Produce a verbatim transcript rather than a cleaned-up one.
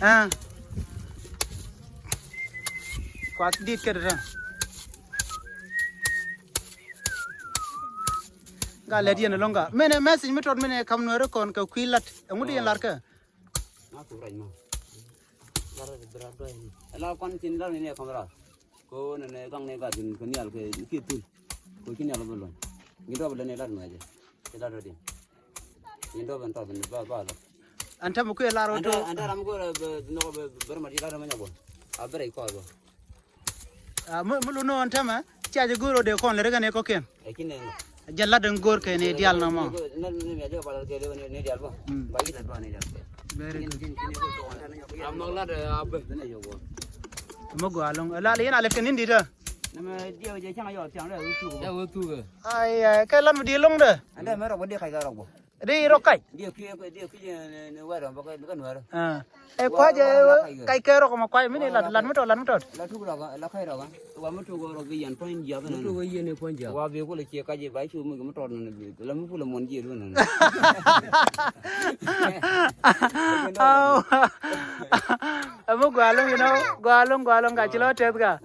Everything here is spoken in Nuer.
Aa. Kuath dit kä dee. Gaa lät yɛn ɛlɔ̱ŋ gaa. Mɛnɛ message mi tɔt mɛnɛ kam nuɛri kɔn kɛ kui̱ lat. Ɛŋu di yɛn lar kä? Ɛ la kɔn tin lar ni ni ɛ kam rar. Ko nɛ nɛ gaŋ ni gat tin kɛ nial kɛ kiɛ thil. Ko ci nial bä luɔny. Ni dɔp lɛ ni lat mɛ jɛ. Ci lat rɔ din. Ni dɔp ɛn tɔp ni ba ba lat. Ɛn tɛmɛ kuɛ lar wä to. Ɛn tɛ ram ko bɛ nɔk bɛ bɛ ram di lat mɛ nyɛ bɔ. A bɛ rɛ kɔ bɔ. A mi mi lu nɔ ɛn tɛmɛ. Cia jɛ go̱r wä dee kɔn lɛ rɛ kɛ ni kɔkiɛn. Ɛ ci nɛ nɔ. Jɛ lat ɛn go̱r kɛ ni dial nɔ mɔ. Nɛ nɛ mi a jɛ ba lat kɛ ni dial bɔ. Ba yi lat bɔ ni dial. Very good. Am nɔk lat ɛ a bɛ. Mɛ gɔaa ɛlɔ̱ŋ. Ɛ la lɛ yɛn a lɛt kɛ ni̱n di̱t ɛ. Nɛmɛ diɛw jɛ cäŋ a yɔɔk thiaŋ dɛ wä thuk bä. Dɛ wä thuk ɛ. Ai ai kɛ lat mi di̱t ɛlɔ̱ŋ dɛ. Ɛn dɛ mɛ rɔk bä diɛ kac kɛ rɔk bä. Di rɔk kac. Diɛ kiɛ diɛ kiɛ ni wɛr bä kɛ ni wɛr. Ah. Ɛ kua̱c ɛ kac kɛ rɔk mɛ kua̱c mi ni lat lat mi tɔt lat mi tɔt. La tuk rɔk la kac rɔk. Wa mi tuk rɔk bi yɛn puɔ̱ny jiath. Mi tuk yɛn puɔ̱ny jiath. Wa bi kulɛ ciɛ kac ba cu mi mi tɔt ni bi la mi kulɛ muɔn jiɛ dun ni. Aw. Ɛmɛ gɔaa ɛlɔ̱ŋ, you know, gɔaa ɛlɔ̱ŋ gɔaa ɛlɔ̱ŋ ka ci lɔ tɛth ka.